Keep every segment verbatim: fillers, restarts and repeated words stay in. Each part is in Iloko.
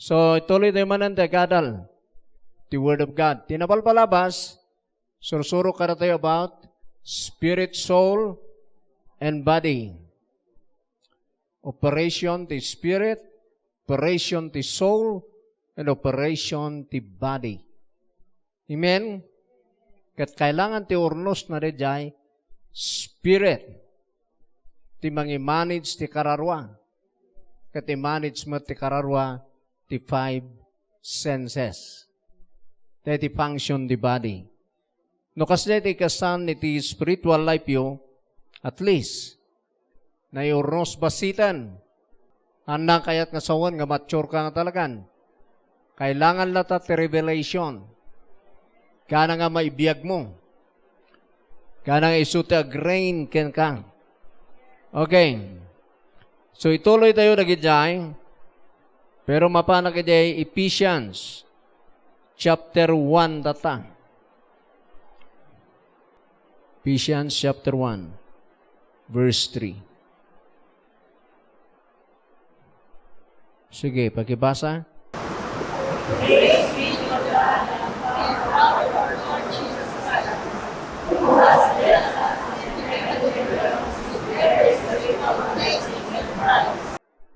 So, ituloy tayo manen ti agadal ti Word of God. Ti napalpalabas, sursuro kadatayo about spirit, soul, and body. Operation ti spirit, operation ti soul, and operation ti body. Amen? Ket kailangan ti urnosna daydiay spirit ti mangimanage ti kararua. Ket i-manage met ti kararua ti five senses. Daydi function ti body. No kasdiay ti ikasaan iti spiritual life yo, at least, naiurnos bassiten. Ania kayat nga sawen nga mature ka nga talagan? Kailangan latta ti revelation. Kana nga maibiag mo. Kana nga isu ti agrain kenka. Okay. So, ituloy tayo dagidiay. Pero mapanak idiay Ephesians chapter one tatta. Ephesians chapter one, verse three. Sige, pakibasa.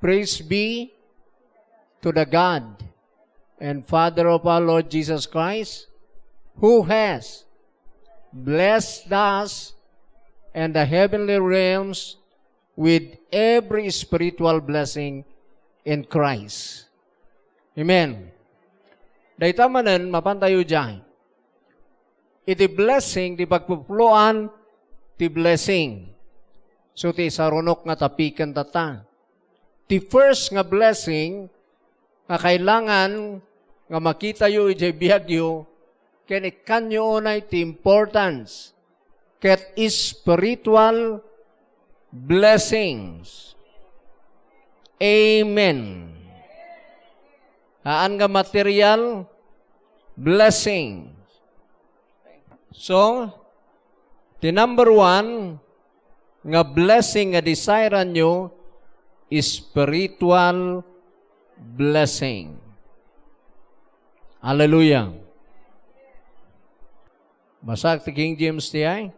Praise be to the God and Father of our Lord Jesus Christ, who has blessed us in the heavenly realms with every spiritual blessing in Christ. Amen. Dayta manen, mapan tayo diay. Iti blessing, ti pagpuploan, ti blessing. So, ti isarunok nga tapiken tatta. Ti first nga blessing, nga kailangan nga makitayo idiay biagyo, ken ikkanyo unay ti importance ket spiritual blessings. Amen. Haan nga material blessing. So, ti number one nga blessing nga desirean nyo, spiritual blessing. Hallelujah. Basaak ti King James ti ay.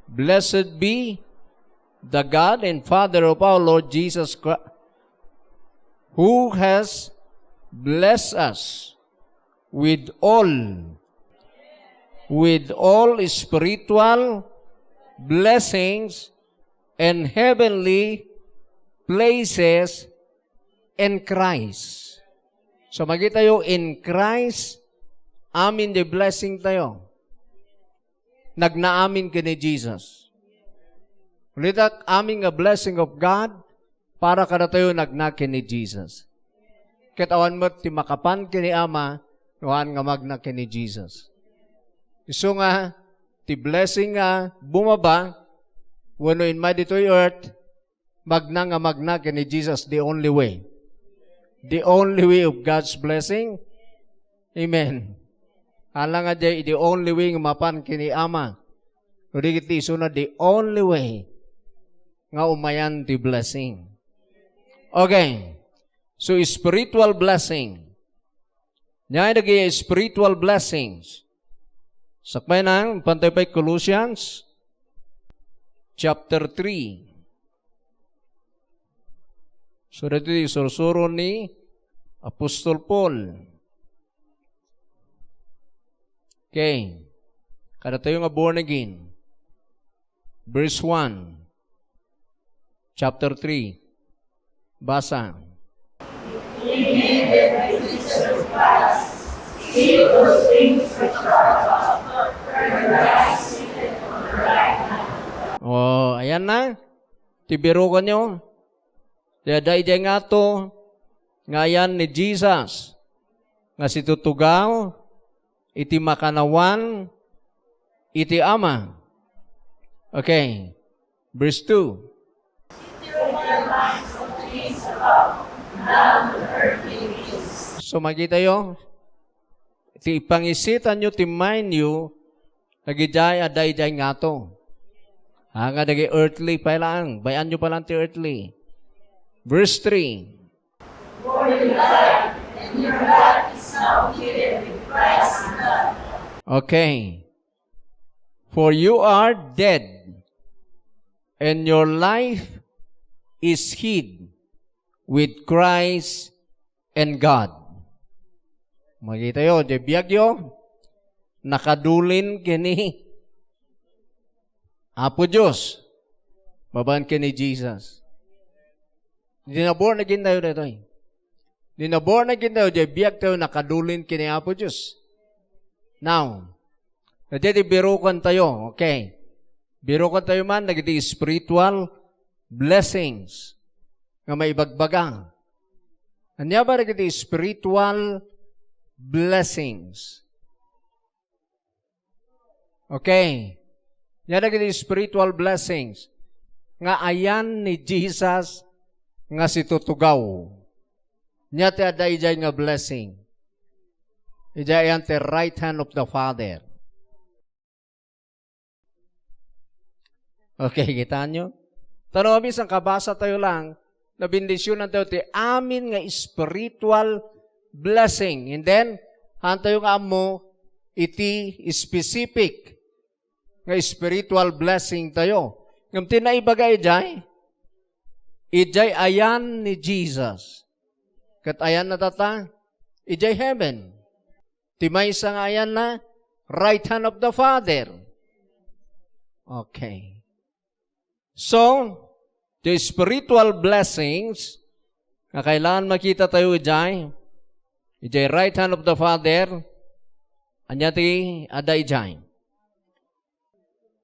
Blessed be the God and Father of our Lord Jesus Christ, who has blessed us with all, with all spiritual blessings and heavenly places in Christ. So, makitayo, in Christ, amin ti blessing tayo. Nagnaamin ken ni Jesus. Ulitak, amin nga blessing of God para kadatayo nagna ken ni Jesus. Ket awan met ti makapan ken ni Ama no haan nga magna ken ni Jesus. Isu nga, ti blessing nga bumaba wenno immay ditoy earth, magna nga magna ken ni Jesus, the only way. The only way of God's blessing. Amen. Ala nga diay the only way nga mapan ken ni Ama. O di ket isuna the only way nga umayan ti blessing. Okay. So, spiritual blessing. Nia dagiti spiritual blessings. Sakbayna, mapan tayo pay Colossians chapter three. So, dito isursuro ni Apostol Paul. Okay. Kadatayo nga born again. Verse one. Chapter three. Basa. Oh, ayan na. Ti birukanyo. Ti daydiay ngato nga ayan ni Jesus nga situtugaw iti makannawan iti Ama. Okay. Verse two. So, makitayo, ti ipangisitanyo ti mind yo, dagidiay a daydiay ngato. Ha, nga dagiti earthly pay laeng, bay-anyo pay laeng ti earthly. Verse three. For you died, and your life is now hidden with Christ in God. Okay. For you are dead, and your life is hid with Christ and God. Makita yo, di biag yo, nakadulin kini Apo Dios, babaen kini Jesus. Di na born again tayo daytoy. Di na born again tayo, di biag tayo nakadulin kini Apo Dios. Now, daytoy ti birukan tayo, okay? Birukan tayo man, dagiti spiritual blessings nga maibagbaga. Ania ba dagiti spiritual blessings? Okay. Ania dagiti spiritual blessings nga ayan ni Jesus nga situtugaw. Ania ti adda idiay nga blessing? Idiay ayan ti right hand of the Father. Okay, kita nyo? Tano, bisan kabasa tayo lang, nabendisyunan tayo ti amin nga spiritual blessing. And then, haan tayo nga ammo iti specific nga spiritual blessing tayo. Ngem ti naibaga idiay, idiay ayan ni Jesus. Ket ayanna tata, idiay heaven. Ti maysa nga ayanna, right hand of the Father. Okay. So, the spiritual blessings nga kailangan makita tayo idiay, idiay right hand of the Father, ania ti adda idiay?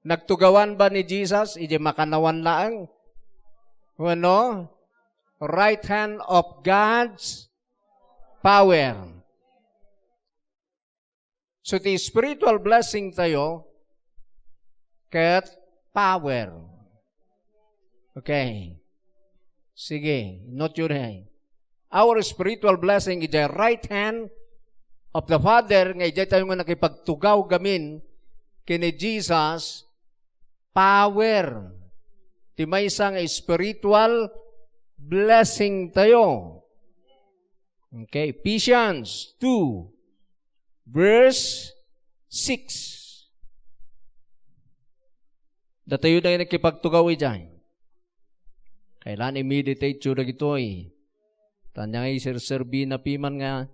Nagtugawan ba ni Jesus idiay makannawan laeng? Wenno, right hand of God's power. So, ti spiritual blessing tayo, ket power. Okay. Sige, note yun eh. Our spiritual blessing is the right hand of the Father, nga idiay tayo nga nakipagtugaw gamin kini Jesus, power. Ti maysa nga spiritual blessing tayo. Okay, Ephesians two, verse six. Datayo da nakipagtugaw idiay. Kailangan i-meditate yo dagitoy. Tanya nga iserserbi na piman nga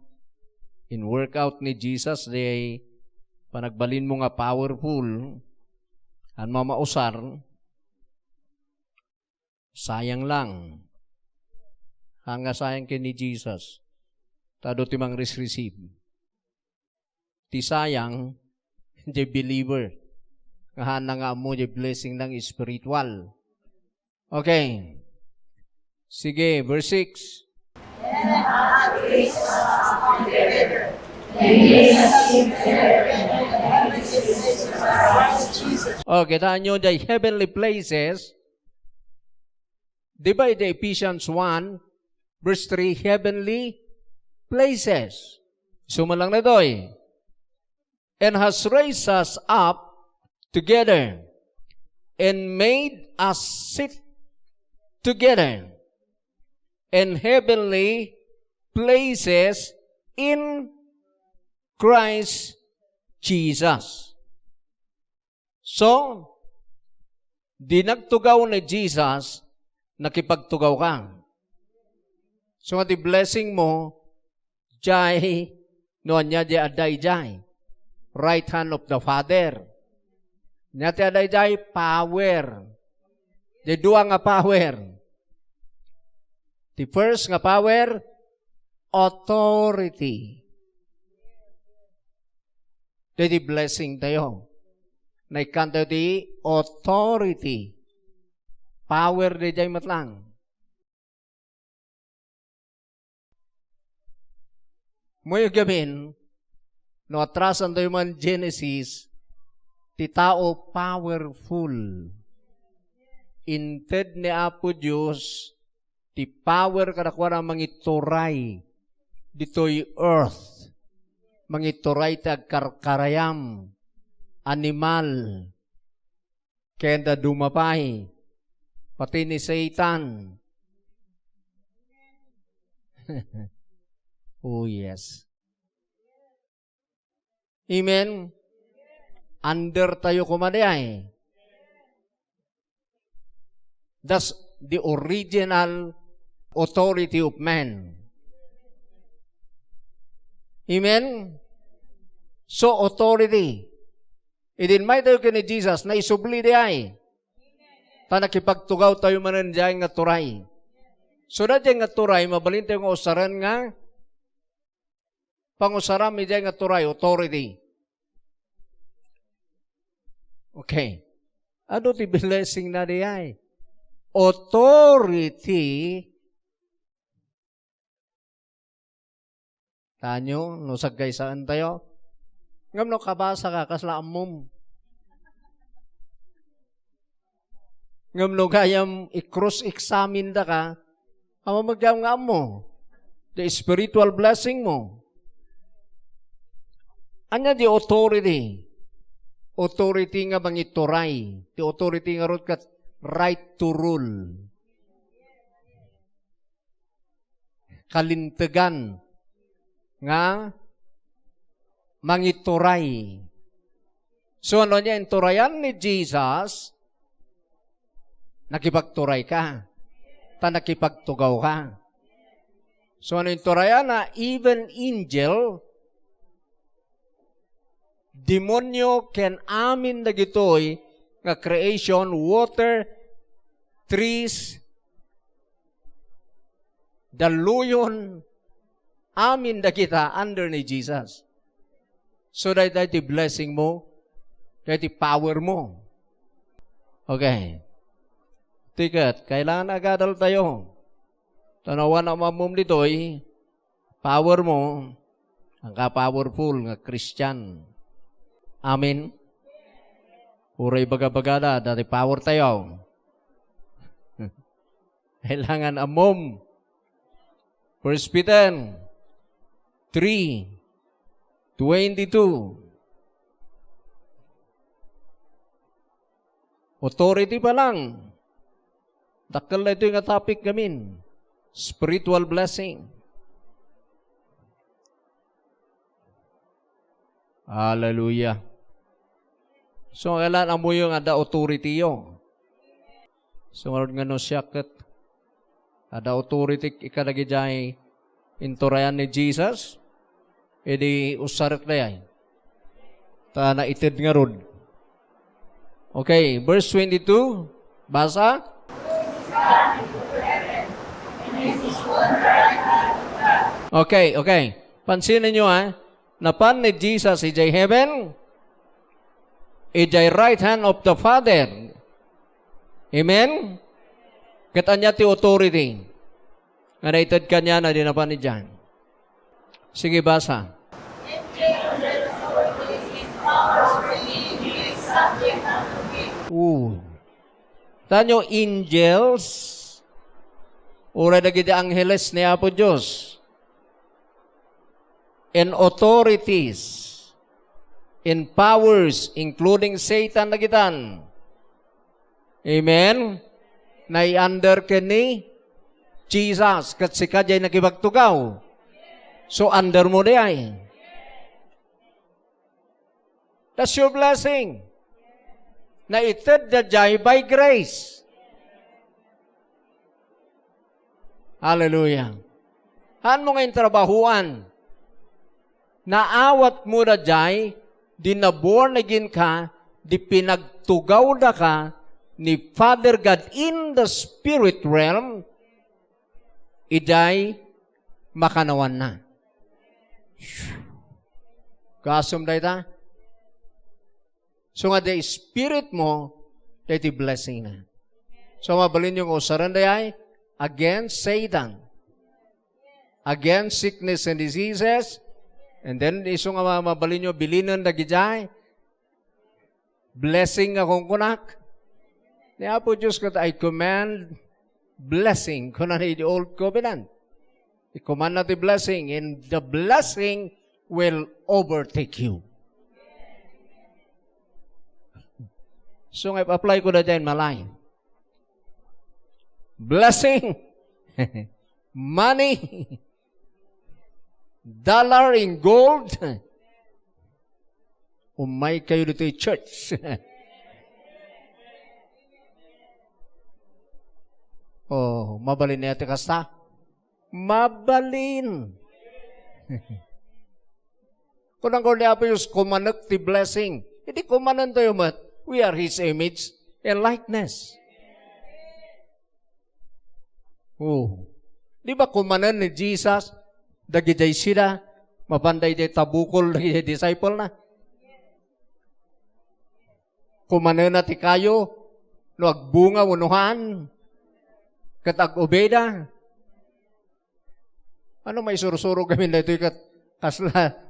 in workout ni Jesus, di panagbalin mo nga powerful, an mamausar, sayang lang. Haan nga sayang ken ni Jesus. Ta adu ti mangres-receive. Ti sayang, di believer. Nga haan na nga ammo, di blessing lang spiritual. Okay. Sige, verse six. Oh, kita nyo, the heavenly places. Di ba, the Ephesians one, verse three, heavenly places. Sumalang na doy. And has raised us up together and made us sit together in heavenly places in Christ Jesus. So, di nagtugaw ni Jesus, nakipagtugaw ka. So, nga ti blessing mo, jay, no ania di adda idiay. Right hand of the Father. Ania ti adda idiay? Power. Di dua nga power. Ti first nga power, authority. Daydi blessing tayo. Naikkan tayo ti authority. Power daydiay met lang. Moyo gamin, no atrasan tayo man Genesis, ti tao powerful. Inted ni Apo Dios ti power kadakuada mangituray ditoy earth. Mangituray ti agkarkarayam, animal, ken dadduma pay, pati ni Satan. Oh, yes. Amen? Under tayo koma diay. That's the original authority of man. Amen? So, authority. Idin may tayo kini Jesus, naisubli diay. Ta nakipagtugaw tayo manen diay nga turay. So, daydiay nga turay, mabalin tayo nga usaren nga pangusaram idiay nga turay, authority. Okay. Adu ti blessing na diay? Authority. Tanyo, no saggaysaen tayo. Ngem no kabasa ka, kasla ammom. Ngem no gayam i-cross-examine da ka, ammom gayam nga ammo. The spiritual blessing mo. Ania di authority? Authority nga mangituray. Ti authority nga rod ket right to rule. Kalintegan nga mangituray. So, no ania inturayan ni Jesus? Nakipagturay ka. Ta nakipagtugaw ka. So, no inturayan na even angel, demonyo ken amin dagitoy nga creation, water, trees, dalluyon, amin dagita under ni Jesus. So, dayta ti blessing mo, dayta ti power mo. Okay. Tiket, kailangan agadal tayo. Tanawan a mamum ditoy, power mo, ang ka-powerful nga Christian. Amen? Uray baga-bagada, dati power tayo. Kailangan ammom. First Peter three twenty-two. Authority pa lang. Dakkel na ito nga topic ngamin. Spiritual blessing. Hallelujah. So, kailangan amuyo nga adda authority yo. So, ngarud nga no siak ket adda authority kadagijay inturayan ni Jesus, idi usarek dayay. Ta naited ngarud. Okay, verse twenty-two. Basa. Okay, okay. Pansinen nyo, ha. Napan ni Jesus idiay heaven, idiay right hand of the Father. Amen? Ket ania ti authority nga naited kaniana idi napan idiay? Sige, basa. Ooh. Tanyo, angels, uray dagiti angheles ni Apo Dios, and authorities, and powers, including Satan, dagitan. Amen? Nai-under ken ni Jesus, ket sika diay nakipagtugaw. So, under mo diay. That's your blessing. Naited daydiay by grace. Hallelujah. Haan mo nga intrabahoan. Naawat mo daydiay, di na born again ka, di pinagtugaw daka ni Father God in the spirit realm, idiay makanawanna. Gasum dayta? So nga, the spirit mo, dayta ti blessing na. So, mabalin yung usaren dayay against Satan, against sickness and diseases, and then isu nga ma-, mabalin yung bilinen dagijay, blessing nga kunkunak. Ni Apo Dios ket, "I command blessing," kuna ni the old covenant. I-command na ti blessing, and the blessing will overtake you. So, nga, apply ko na dyan, malay. Blessing. Money. Dollar in gold. Umay kayo ditoy church. Oh, mabalin niya ti kasta? Mabalin. Kunana ni Apo Dios, "Kumanek ti blessing." Idi kumanen tayo met, we are His image and likeness. Oh. Di ba kumanen ni Jesus, dagidiay sida, mapanda idiay tabukol, dagidiay disciple na? Kumanenna ti kayo, no agbunga wenno haan, ket ag-obeda. Ano maisursuro kami daytoy ket kasla?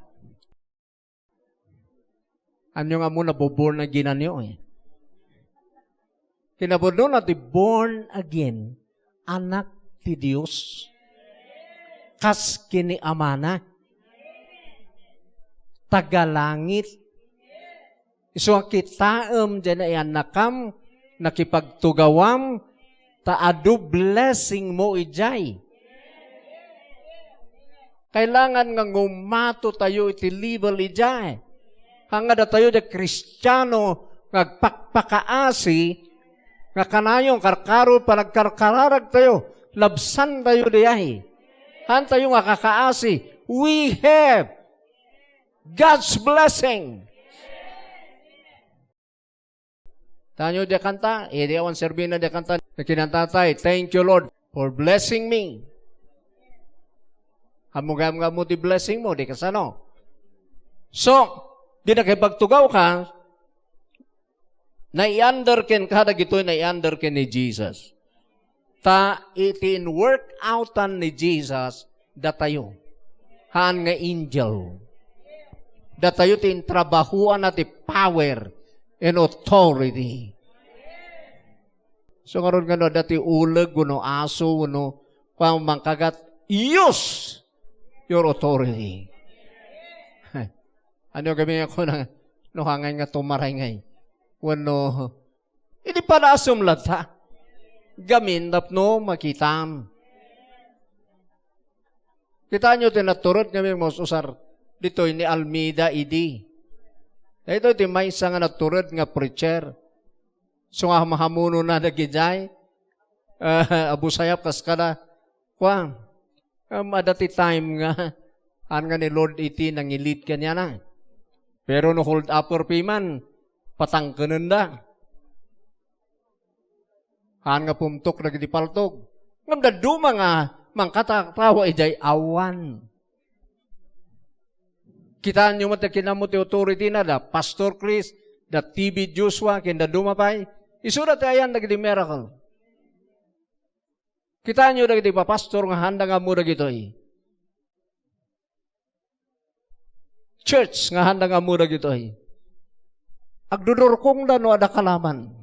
Ania nga ammo naboborn again anyo, eh? Kinapudnona ti born again, anak ti Dios. Kas ken ni Amana. Taga langit. Isu a kitaem diay naiyannakam, nakipagtugawam, ta adu blessing mo idiay. Kailangan nga ngumato tayo iti level idiay. Nga datayo diay Kristiano nga agpakpakaasi, nga kanayon karkaro panagkarkararag tayo, labsan tayo diay. Haan tayo nga kakaasi. We have God's blessing. Tanyo diay kanta, eh, di awan serbina diay kanta. Nakinanta tayo, "Thank you, Lord, for blessing me." Ammo gayam nga ammo ti blessing mo, di kasano? So, di nakipagtugaw ka, nai-under ken ka, dagitoy nai-under ken ni Jesus. Ta iti in-work outan ni Jesus, datayo. Haan nga angel. Datayo ti intrabahoanna ti power and authority. So, ngarud nga no, adda ti uleg, wenno aso, wenno, kuan, mangkagat, use your authority. Ania kami nga kuna, no, hangay nga tumaray ngay. Wenno, idi palaasem latta. Gamin tapno makitam. Kitaenyo ti natured nga mus-usar ditoy ni Almeida idi. Daytoy ti maysa nga natured nga preacher. So nga mahamunona dagidiay, ah, Abu Sayyaf kas kada, kuan, um, adda ti time nga, haan nga ni Lord iti nangilid kaniana. Pero no hold upper pay man, patangkenenda. Haan nga pumtok dagiti paltog. Ngem dadduma nga mangkatawa idiay awan. Kitaenyo met ti kinammo ti authority na da Pastor Chris, da T V Joshua, ken dadduma pay. Isuda ti ayan dagiti miracle. Kitaenyo dagiti papastor nga haanda nga ammo dagitoy. Church nga haanda nga ammo dagitoy. Agdudurkongda no adda kalaman.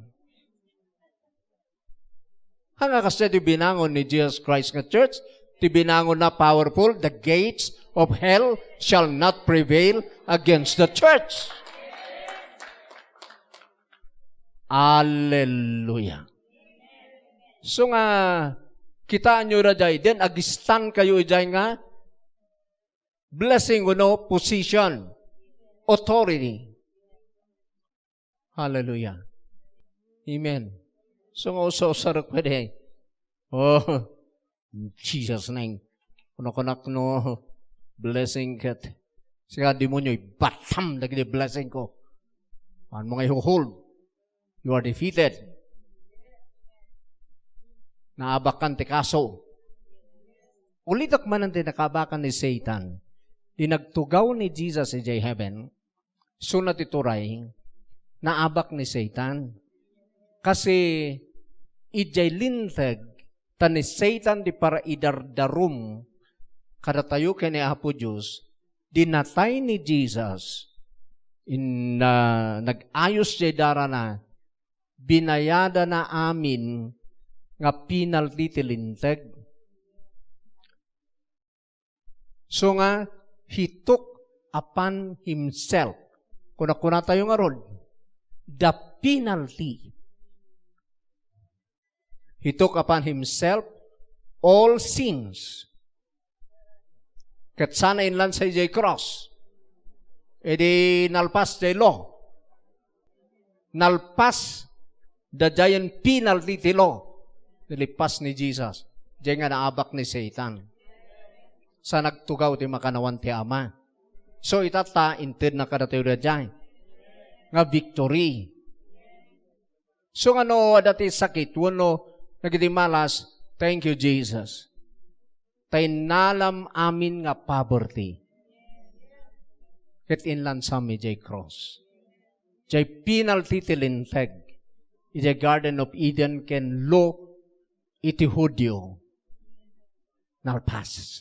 Haan nga kasdiay ti binangon ni Jesus Christ nga church, ti binangon na powerful, "The gates of hell shall not prevail against the church." Alleluia. So nga, kitaenyo da jay, then agistan kayo jay nga blessing wenno position, authority. Hallelujah. Amen. So nga usa-usa rek pwede. Oh, in Jesus' name. Kunakunak no blessing ket. Siga demonyo, ibatam dagiti blessing ko. Haan mo nga ihuhold. You are defeated. Naabakan ti kaso. Ulitek manen ti nakaabakan ni Satan. Di nagtugaw ni Jesus idiay heaven, isuna ti turay, naabak ni Satan. Kasi idiay linteg, ta ni Satan ti paraidardarum kadatayo ken ni Apo Dios, di natay ni Jesus, in, ah, nag-ayos jay darana, binayadana amin nga penalty ti linteg. So nga, he took upon himself. Kuna-kuna tayo ngarud, the penalty. He took upon himself all sins. Ket sana inlansa idiay cross. Idi nalpas diay law. Nalpas daydiayen penalty ti law. Nalpas ni Jesus. Diay nga naabak ni Satan. Sa nagtugaw ti makannawan ti Ama. So, itatta, intedna kadatayo daydiay nga victory. So, nga no adda ti sakit, wenno dagiti malas, thank you, Jesus. Ta innalam amin nga poverty. Ket inlansam idiay cross. Diay penalty ti linteg. Idiay Garden of Eden ken law iti Judio. Nalpas.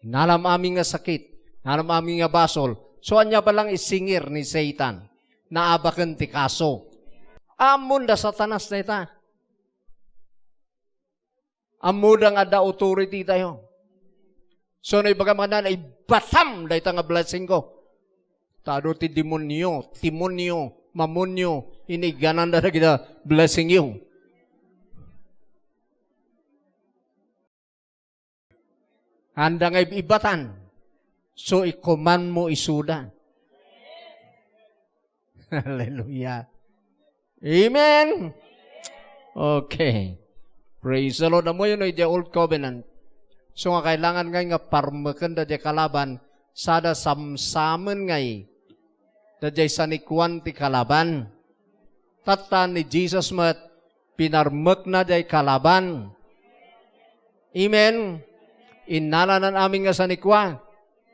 Innalam amin nga sakit. Innalam amin nga basol. So, ania pa lang isingir ni Satan. Naabaken ti kaso. Ammon da Satanas dayta. Ammoda nga adda authority tayo. So, no ibaga man na, "Ibatam dayta nga blessing ko." Ta adu ti demonio, timonio, mamonio, inigananda dagita blessing you. Anda nga ibatan. So, i-command mo isuda. Hallelujah. Amen. Okay. Praise the Lord. Ammoyo no, idiay Old Covenant. So nga kailangan ngay nga parmeken daydiay kalaban, sada samsamen ngay daydiay sanikuan ti kalaban. Tatta ni Jesus met, pinarmekna diay kalaban. Amen. Innalanan amin nga sanikua.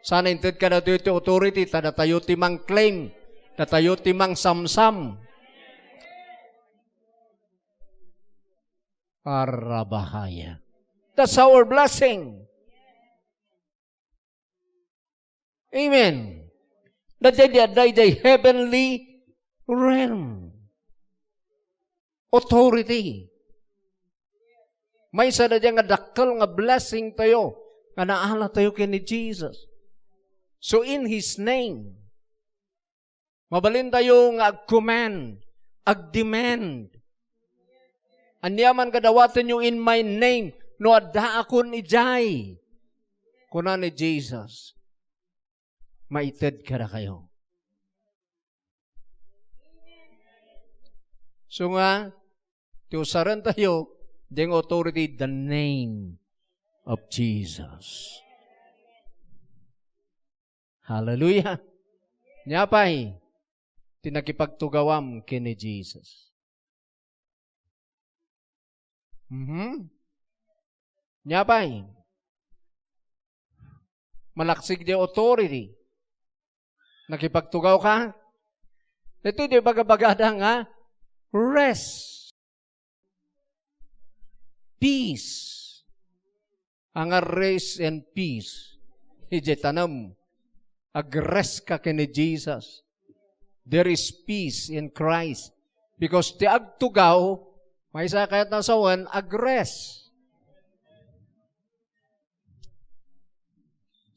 Sana inted kadatayo ti authority, ta datayo ti mangclaim, datayo ti mangsamsam. Parabahaya. That's our blessing. Amen. Daydiay, daydiay heavenly realm. Authority. Maysa daydiay nga dakkel nga blessing tayo, nga naala tayo ken ni Jesus. So in His name, mabalin tayo nga ag-command, ag-demand. Ania man nga dawatenyo in my name, no addaakon idiay. Kuna ni Jesus, maited kadakayo. So nga, ti usaren tayo, diay authority, the name of Jesus. Hallelujah. Nia pay, ti nakipagtugawam ken ni Jesus. Mhm. Nia pay, malaksik diay authority. Nakipagtugaw ka? Ito diay bagabagada nga rest. Peace. Ania nga rest and peace. Idiay tanem. Ag-rest ka ken ni Jesus. There is peace in Christ. Because ti agtugaw, maysa kayat na sawen, ag-rest.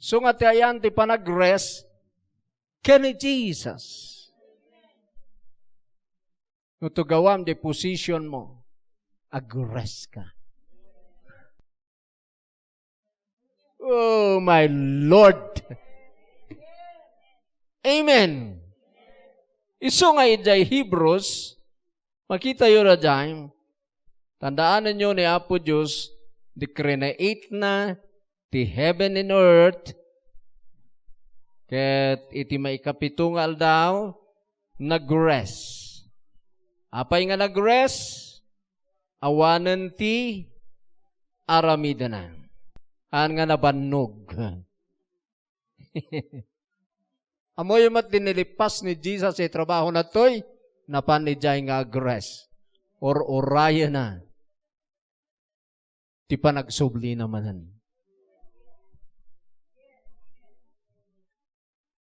So nga ti ayan ti panag-rest ken ni Jesus. No tugawam diay position mo, ag-rest ka. Oh, my Lord. Amen. Isu nga idiay Hebrews, makitayo daydiay, tandaanenyo ni Apo Dios, ti create na ti heaven and earth, ket iti maikapito nga aldaw, nag-rest. Apay nga nag-rest? Awanen ti aramidena. Haan nga nabannog. Ammoyo met ti nilipas ni Jesus iti trabahona ditoy, napan idiay nga ag-rest. Ur-urayena ti panagsublina manen.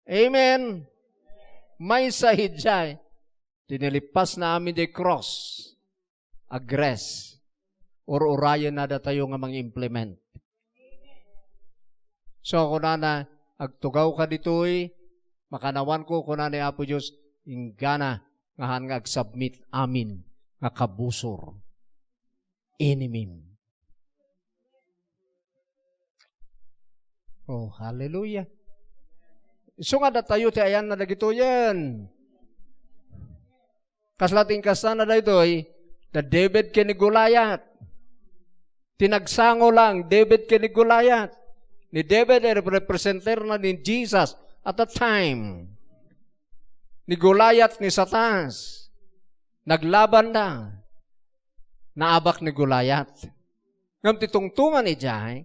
Amen. Maysa idiay ti nilipas na amin diay cross. Ag-rest. Ur-urayen na datayo nga mang-implement. So, kunana, agtugaw ka ditoy, makanawanko, kuna ni Apo Dios, inggana nga haan nga ag-submit amin nga kabusor. Enemim. Oh, hallelujah. Isu nga datayo ti ayanna dagitoyen. Kasla ti inkastana daytoy, da David ken ni Goliath. Ti nagsango lang, David ken ni Goliath. Ni David ay representerna ni Jesus at that time. Ni Goliath ni Satanas. Naglabanda. Naabak ni Goliath. Ngem ti tungtungan idiay,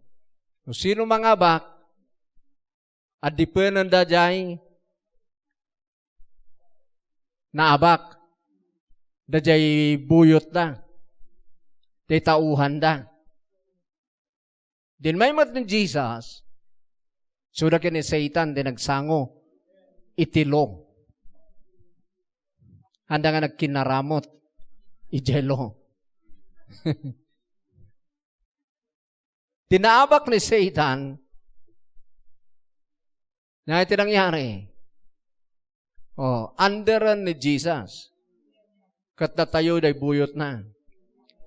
no sino mangabak, addipenenda diay naabak, daydiay buyotda, diay tauhanda. Diay met ni Jesus, isuda ken ni Satan ti nagsango iti lo. Anda nga nagkinaramot idiay lo. Ti naabak ni Satan, na ti nangyari. Oh, underen ni Jesus. Ket datayo diay buyotna.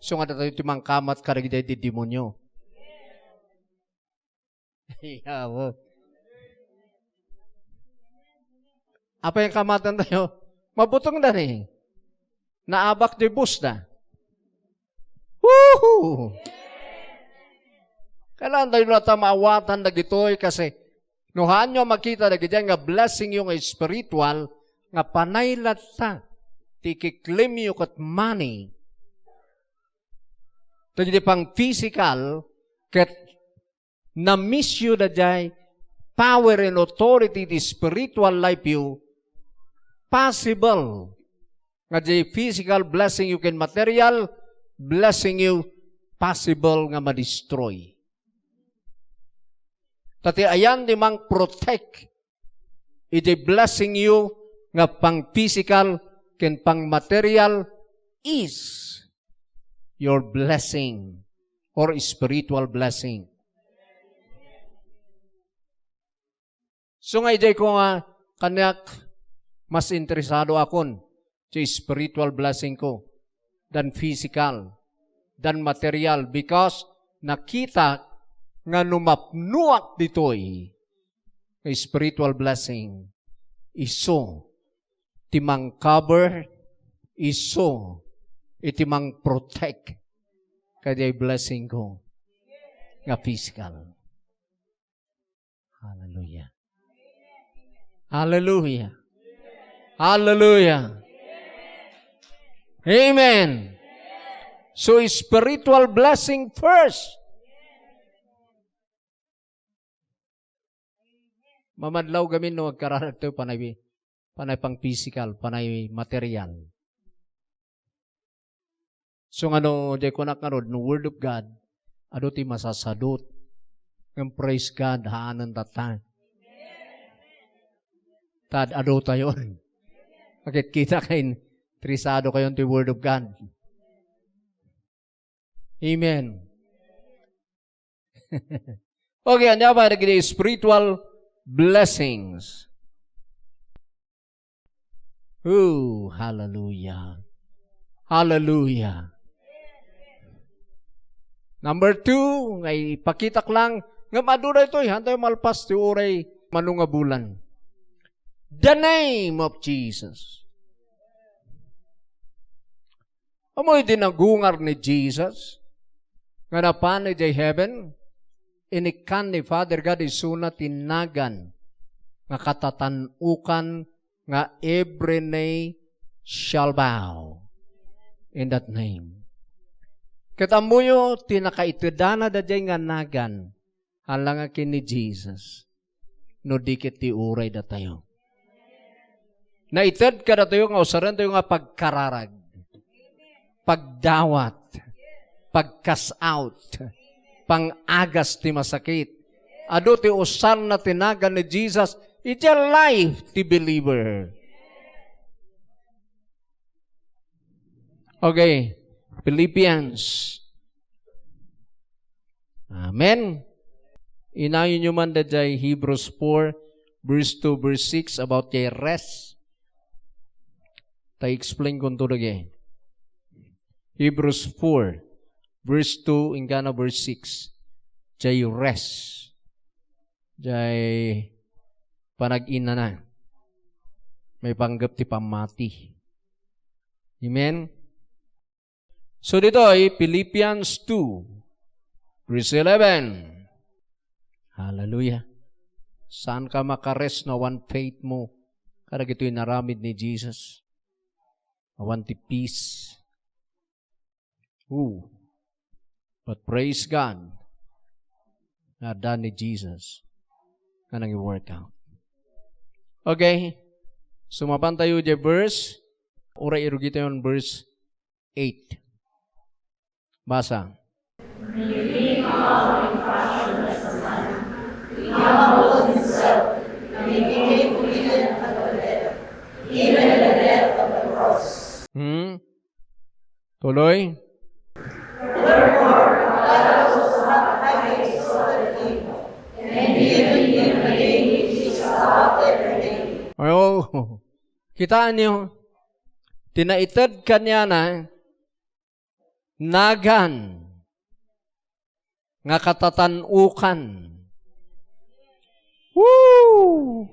Isu nga datayo ti mangkamat kadagiti demonio. Yawa. Apay kamatantayo? Mabutengda ni. Naabak diay busda. Woohoo! Kailangan tayo latta maawatan dagitoy kasi no haanyo a makita dagiti nga blessing yo nga spiritual, nga panay latta ti ikiklaim yo ket money. Dagiti pang physical, ket na-miss yo daydiay power and authority ti spiritual life yo, possible nga diay physical blessing yo ken material blessing yo, possible nga ma-destroy. Ta ti ayan ti mang-protect iti blessing yo nga pang physical ken pang material is your blessing or spiritual blessing. So nga idiay ko nga kaniak, mas interesado akon ti spiritual blessing ko than physical, than material, because nakita nga no mapnuak ditoy nga spiritual blessing, isu ti mang-cover, isu iti mang-protect kadiay blessing ko nga physical. Hallelujah. Hallelujah. Hallelujah. Amen. So, spiritual blessing first. Mamadlaw gamin no agkararagto panay, panay pang physical, panay material. So, nga no, di ko nakngarod, no Word of God, adu ti masasadut. Ngem praise God, haanen tatta. Tad adu tayon. Makitkita kayo, interesado kayon ti Word of God. Amen. Okay, ania pa dagiti spiritual blessings? Oh, hallelujah. Hallelujah. Number two, nga ipakitak lang, nga madura ito, eh, hantay malpas ti uray mano nga bulan. The name of Jesus. Amoy di nagungar ni Jesus nga napan idiay heaven, inikkan ni Father God isuna ti nagan nga katatan-ukan nga every knee shall bow in that name. Ket ammoyo ti nakaitedana daydiay nga nagan, ala nga ken ni Jesus, no di ket ti uray datayo. Naited kadatayo nga usarentayo nga pagkararag, pagdawat, pagcast out, pangagas ti masakit. Adu ti usarna ti nagan ni Jesus iti life ti believer. Okay, Philippians. Amen. Inayonyo man daydiay Hebrews four, verse two, verse six about the rest. Ta explain ko nto dagay. Hebrews four, verse two, inggana verse six. Diay rest. Jay panag-inana. Maipanggep ti pammati. Amen? So ditoy, Philippians two, verse eleven. Hallelujah. Saan ka makarest no awan faith mo kadagitoy inaramid ni Jesus? Awan ti peace. Ooh. But praise God, nga adda ni Jesus nga nangi-work out. Okay. So, mapan tayo di verse. Uray irugi tayo ang verse eight. Basa. Hmm? Tuloy. Oh, kitaan niyo, tinaited kaniana, nagan nga katatan-ukan. Woo!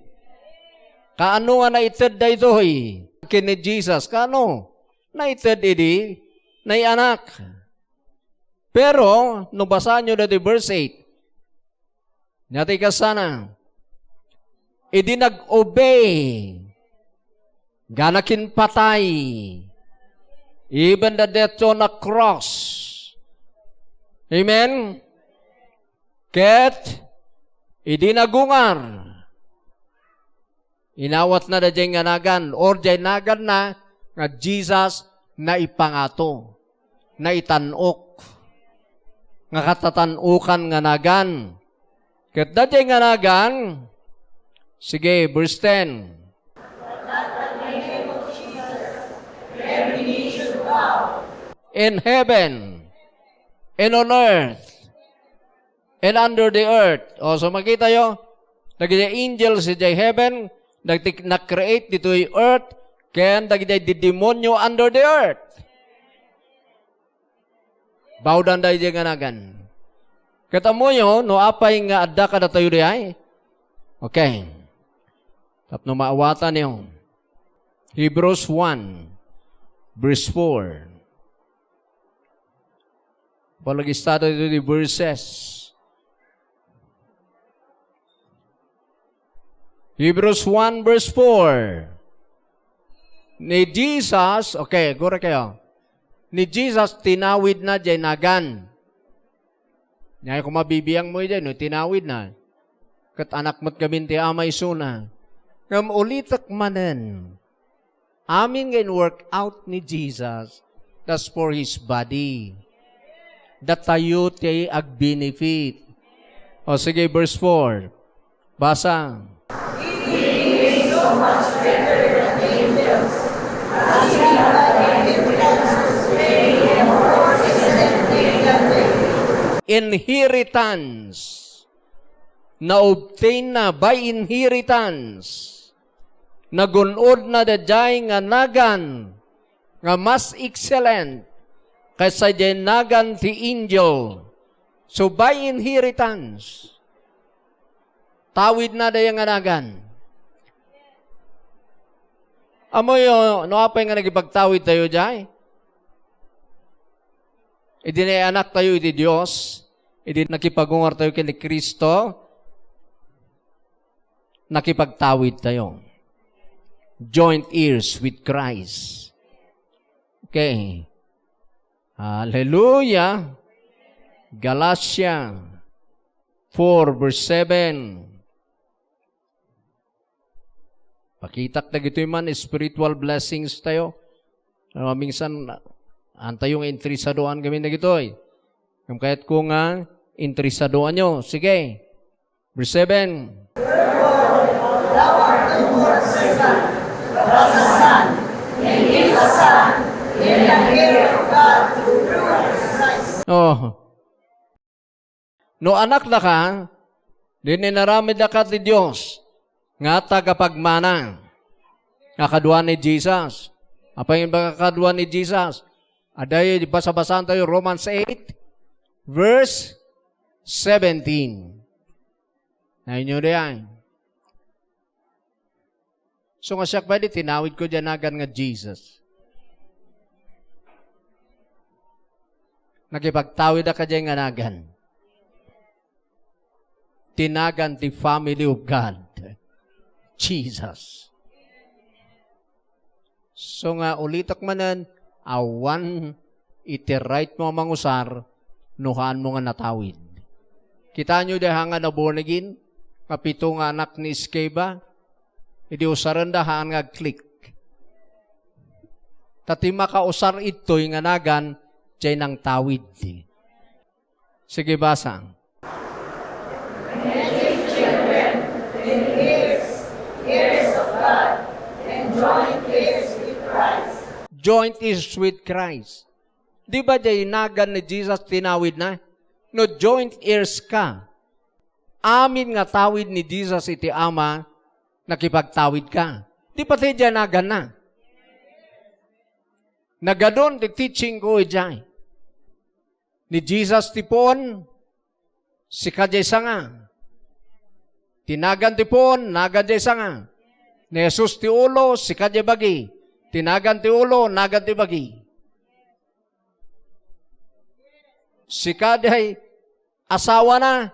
Kaano nga naited daytoy ken ni Jesus? Kaano? Naited idi naianak. Pero, no basaanyo daytoy verse eight, nia ti kasana, idi nag-obey, gana kin patay, even the death on a cross. Amen? Ket, idi nagungar, inawatna daydiay nga nagan, or diay naganna nga Jesus naipangato, naitan-ok, nga katatan-ukan nga nagan. Ket daydiay nga nagan, sige, verse ten. In heaven and on earth and under the earth. O, so makitayo, dagiti angels idiay heaven, dagiti na-create ditoy earth, ken dagiti demonyo under the earth. Bawdan daydiay nga nagan. Ket ammoyo, no apay nga adda kadatayo diay? Okay. Tapno maawatanyo. Hebrews one, verse four. Palagis tayo dito di verses. Hebrews one verse four. Ni Jesus, okay, gura kayo. Ni Jesus, tinawid na diay nagan. Nia, kung mabibiang mo diay, no, tinawid na. Ket anak met gamin ti Ama isuna. Ngem ulitek manen. Amin nga in-work out ni Jesus, that's for His body. Datayo ti agbenefit. O sige, verse four. Basa. Inheritance. Na-obtain na by inheritance. Nagun-od na daydiay nga nagan nga mas excellent kaysa diay nagan ti angel. So, by inheritance, tawid na daydiay nga nagan. Amoyo, no apay nga nagipagtawid tayo diay? Idi naianak tayo iti Dios, idi nakipagungar tayo ken ni Cristo, nakipagtawid tayo. Joint heirs with Christ. Okay. Hallelujah. Galatia four verse seven. Pakitak dagitoy man, spiritual blessings tayo. Ano, minsan, antayo nga interesadoan kami dagitoy. Ngem kayatko nga interesadoanyo. Sige. Verse seven. Oh. No anakdaka, dinto inaramidka ti Dios nga tagapagmana nga kadua ni Jesus. Apay nga kadua ni Jesus? Adda idi basabasaan tayo, Romans eight, verse seventeen. Nayon diay. So nga siak pay di tinawidko diay nagan nga Jesus. Nakipagtawidak diay nga nagan. Ti nagan ti family of God. Jesus. So nga ulitek manen, awan iti right mo a mangusar no haanmo nga natawid. Kitaenyo diay nga na born again, nga pito nga anak ni Sceva, idi usarenda haan nga ag-click. Ta ti makausar ditoy nga nagan, diay nangtawid. Sige, basa. Heirs of God, and joint heirs with Christ. Joint heirs with Christ. Di ba diay nagan ni Jesus tinawidna? No joint heirs ka, amin nga tawid ni Jesus iti Ama, nakipagtawid ka. Di pati diay naganna. Nagadun ti teaching ko idiay. Ni Jesus ti puon, sika diay sanga. Ti nagan ti puon, nagan diay sanga. Ni Jesus ti ulo, sika diay bagi. Ti nagan ti ulo, nagan ti bagi. Sika diay asawana,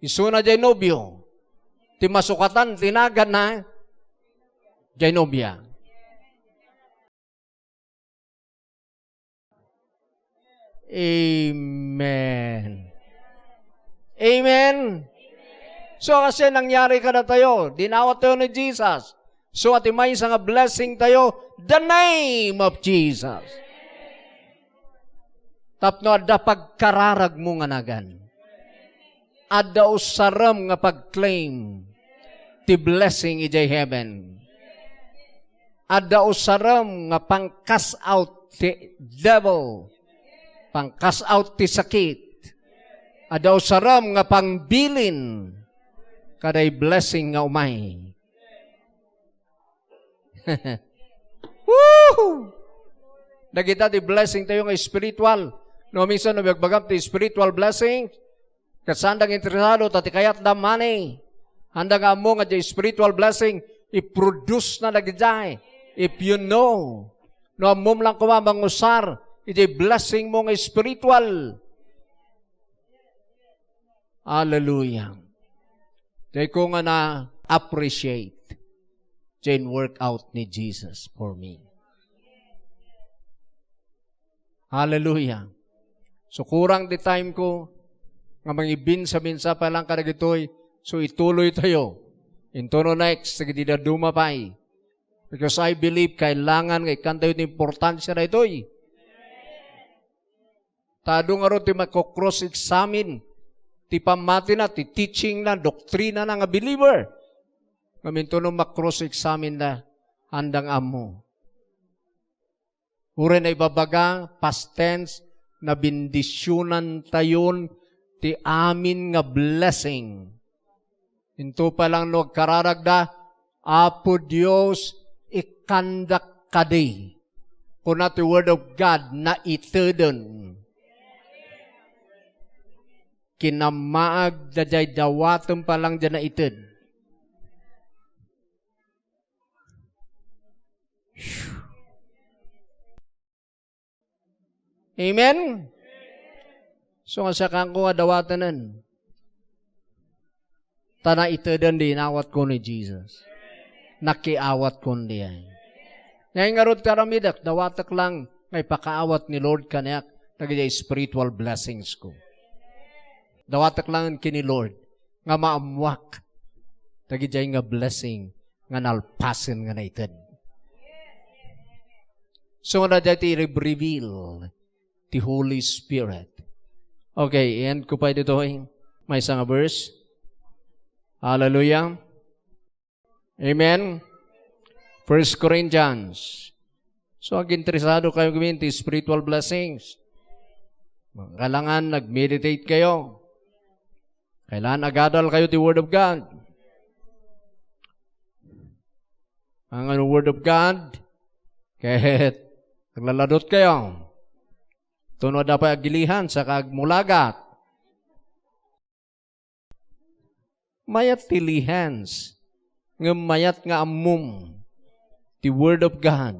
isuna diay nobio. Ti masukatan ti naganna, diay nobia. Amen. Amen. So, kasi nangyari kadatayo, dinawat tayo ni Jesus. So, iti maysa nga blessing tayo, the name of Jesus. Tapno adda pagkararagmo nga nagan. Adda usarem nga pag-claim ti blessing idiay heaven. Adda usarem nga pang-cast out ti devil, pang-cast out ti sakit. Adda usarem nga pangbilin kaday blessing nga umay. Woohoo! Dagita ti blessing tayo nga spiritual. No, minsan, no, magbagam ti spiritual blessing, ket saanda nga interesado, ta ti kayatda money. Haanda nga ammo nga diay spiritual blessing, i-produce na dagijay. If you know, no, ammom lang koma mangusar, iti blessing mo nga spiritual. Hallelujah. Diay ko nga na-appreciate diay workout ni Jesus for me. Hallelujah. So, kurang di time ko nga mangibinsa-binsa pa lang kadagitoy. So, ituloy tayo. Into no next, dagiti dadduma pay. Because I believe kailangan nga ikkantayo ti importansya daytoy. Ta adu ngarud ti mako-cross-examine ti pammatina, ti teaching na, doktrina na nga believer. Ngem intono ma-cross-examine na, andang ammo. Uray na ibabaga, past tense, nabindisyunan tayon ti amin nga blessing. Into pa lang no agkararagda, "Apo Dios, ikkandak kadi." Kuna ti Word of God, naiteden. Kinammaag daydiay dawatem pa lang diay naited. Amen? So, nga sakanko nga dawatenen. Ta naiteden di inawatko ni Jesus. Nakiawatkon diay. Ngay ngarud ti aramidek, dawatek lang nga ipakaawat ni Lord kaniak dagiti spiritual blessings ko. Dawatek lang ken ni Lord nga maammuak dagiti nga blessing nga nalpasen nga naited. So, nga daytoy reveal ti Holy Spirit. Okay, i-end ko pay ditoy. Maysa nga verse. Hallelujah. Amen. First Corinthians. So, aginteresado kayo gawin ti spiritual blessings. Kailangan nag-meditate kayo. Kailangan agadal kayo ti Word of God. Ang ano, Word of God, kahit naglaladot kayo, tuno da pa agilihan, saka agmulagat. Mayat ti lihens, ngem mayat nga ammom ti Word of God.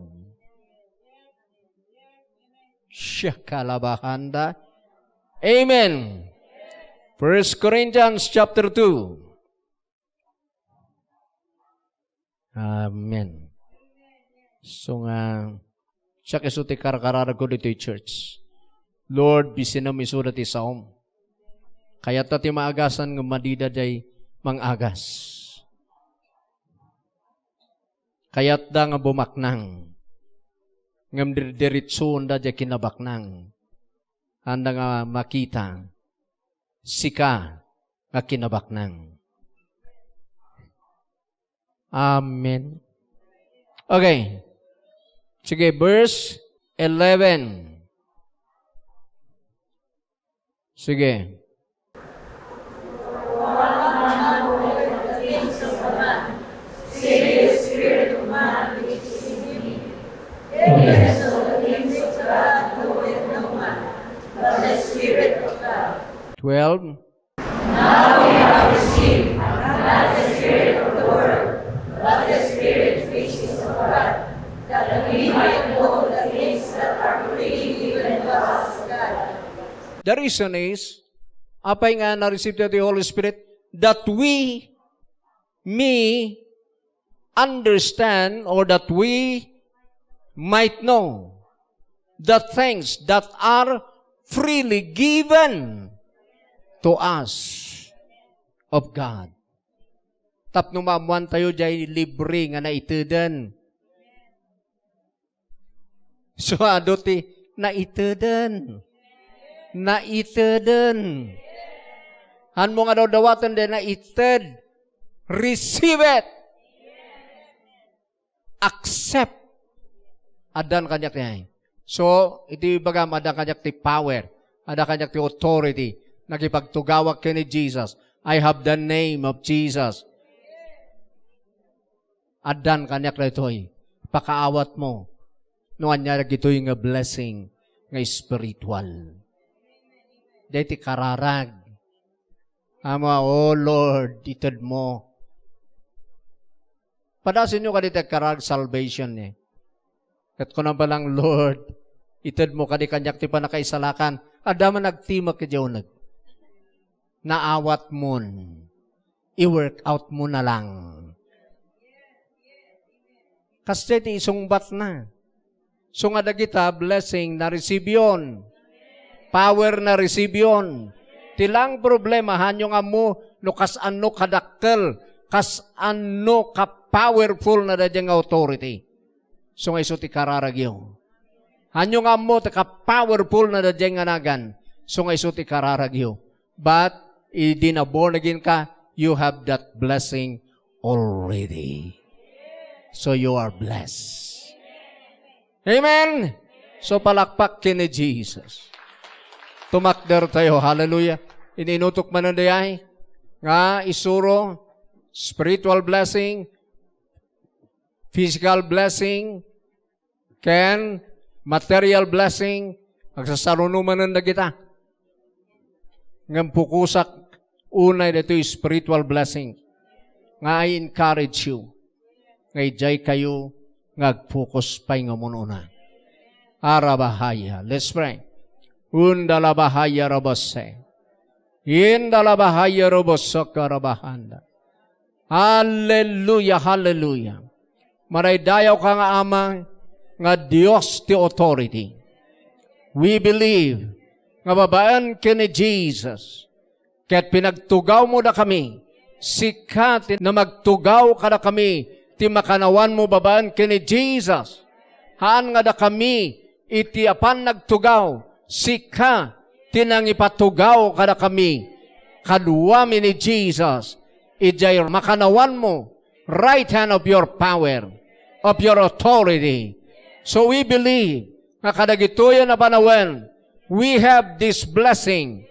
Siakalabahanda. Amen. First Corinthians chapter two. Amen. So nga, siak isu ti karkararagko ditoy church. Lord, bisinem isuda ti saom. Kayatta ti maagasan nga madida jay mangagas. Kayatda nga bumaknang. Ngem dir-, diretsoenda jay kinabaknang. Anda nga makita, sika nga kinabaknang. Amen. Okay. Sige, verse eleven. Sige. Twelve. Now we have received not the spirit of the world, but the Spirit which is of God, that we might know the things that are freely given to us of God. The reason is, apay nga na-receive tayo ti Holy Spirit? That we may understand, or that we might know the things that are freely given to us of God. Tapno maammoan tayo jay libre nga naiteden. So, adu ti naiteden. Naiteden. Hanmo nga dawdawaten, di naited. Receive it. Accept. Addan kaniak ti. So, iti bagam, addan kaniak ti power. Addan kaniak ti authority. Nakipagtugawak ken ni Jesus. I have the name of Jesus. Addan kaniak daytoy. Pakaawatmo. No ania dagitoy nga blessing nga spiritual. Daytoy kararag. Ama, "Oh Lord, itedmo." Padasenyo kadi ti agkararag salvation, eh. Ket kunam pa lang, "Lord, itedmo kadi kaniak ti pannakaisalakan." Adda man agtimek idiay uneg. Naawatmon. I-work out mo na lang. Kasdiay ti isungbatna. So nga dagita, blessing na-receive yon. Power na-receive yon. Ti lang problema, hanyo nga ammo no kasano kadakkel, kasano ka-powerful na daydiay nga authority. So nga isu ti kararagyo. Hanyo nga ammo ti ka-powerful na daydiay nga nagan. So nga isu ti kararagyo. But, idi na born again ka, you have that blessing already. So you are blessed. Amen? So palakpak ken ni Jesus. Tumakder tayo. Hallelujah. Ininutok manen dayay nga isuro, spiritual blessing, physical blessing, ken material blessing, agsasaruno manen dagita. Ngem pukosak unay daytoy spiritual blessing nga I encourage you nga idiay kayo nga agfocus pay nga umuna. Arabahaya. Let's pray. Unda labahaya rabase. Inda labahaya robosok rabahanda. Hallelujah, hallelujah. Maraydayawka nga Ama, nga Dios ti authority. We believe nga babaen ken ni Jesus, ket pinagtugawmo dakami, sika ti namagtugaw kadakami ti makanawanmo babaen ken ni Jesus. Haan nga dakami iti apan nagtugaw, sika ti nangipatugaw kadakami. Kaduami ni Jesus, idiay makanawanmo, right hand of your power, of your authority. So we believe nga kadagitoy a panawen, we have this blessing,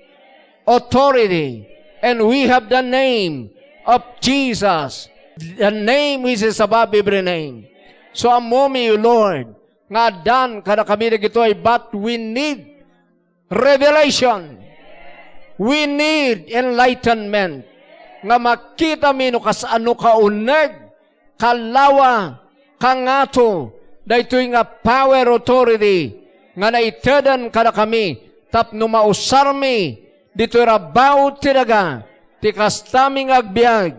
authority, and we have the name of Jesus, the name which is above every name. So ammomi, Lord, nga addan kadakami dagitoy, but we need revelation. We need enlightenment. nga makitami no kasano ka uneg, kallawa, kangato, daytoy nga power, authority nga naiteden kadakami tapno mausarmi ditoy rabaw ti daga, ti kastami nga agbiag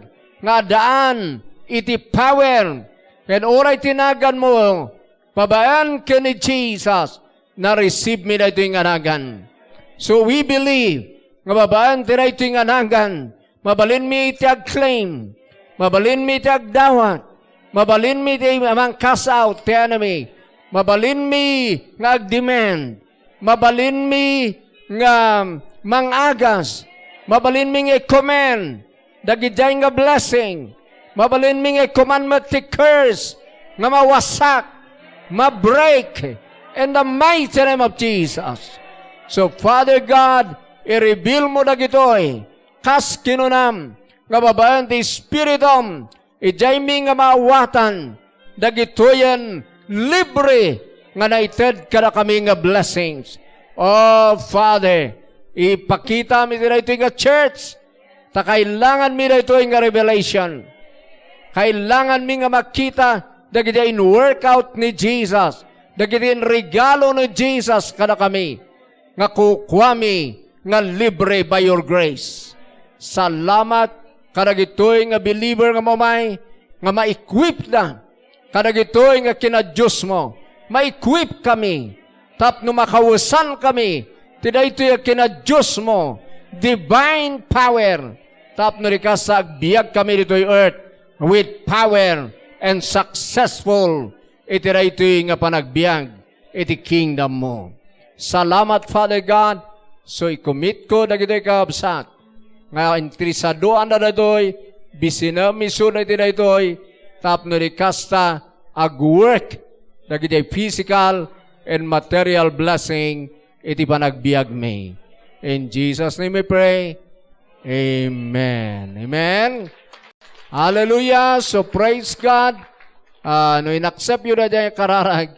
nga addaan iti power ken uray ti naganmo babaen ken ni Jesus, na-receive mi daytoy nga nagan. So we believe nga babaen ti daytoy nga nagan, mabalinmi iti ag-claim, mabalinmi iti agdawat, mabalinmi iti mang-cast out ti enemy, mabalinmi nga ag-demand, mabalinmi nga mangagas, mabalinmi nga i-command dagidiay nga blessing, mabalinmi nga i-command met ti curse nga mawasak, ma-break in the mighty name of Jesus. So, Father God, i-reveal mo dagitoy kas kinunam nga babaen ti Espiritum, idiaymi nga maawatan dagitoyen libre nga naited kadakami nga blessings. Oh, Father, ipakitami ti daytoy nga church, ta kailanganmi daytoy nga revelation. Kailanganmi nga makita dagiti in-workout ni Jesus, dagiti inregalo ni Jesus kadakami nga kukuami nga libre by your grace. Salamat kadagitoy nga believer nga umay nga ma-equip da kadagitoy nga kinadiosmo. Ma-equip kami tapno makawesan kami ti daytoy a kinadiosmo, divine power, tapno di kasta agbiag kami ditoy earth with power and successful iti daytoy nga panagbiag iti kingdom mo. Salamat, Father God, so i-commit ko dagitoy kakabsat nga interesadoan da daytoy, bisinem isu daytoy daytoy, tapno di kasta ag-work dagiti physical and material blessing iti panagbiagmi. In Jesus' name we pray. Amen. Amen. Hallelujah. So praise God. Ah, no in-accept yu daytoy kararag,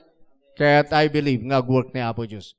ket I believe nga ag-work ni Apo Dios.